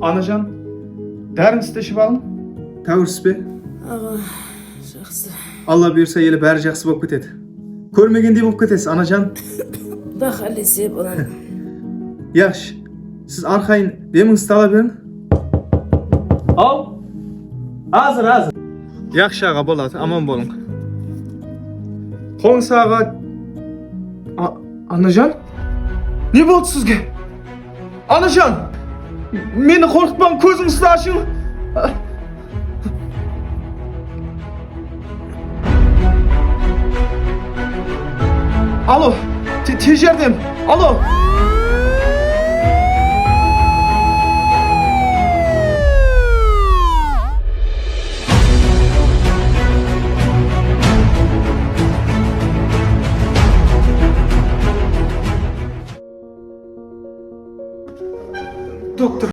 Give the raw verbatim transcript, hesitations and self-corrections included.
Anajan, dárińizdi iship alıń. Táwirsiz be? Aǵa, jaqsı. Alla buyırsa, ele bári jaqsı bolıp ketedi. Kórmegendey bolıp ketesiz, anajan. Quda qálese, boladı. Yaqshı. Siz arqayın demińizdi ala beriń. Aw, házir, házir. Yaqshı, aǵa, boladı, aman bolıń. Qońsı aǵa, A-, anajan? Ne boldı sizge? Anajan! Meni qorqıtpań, kózińizdi ashıń! Alo, te-, tez járdem! Alo!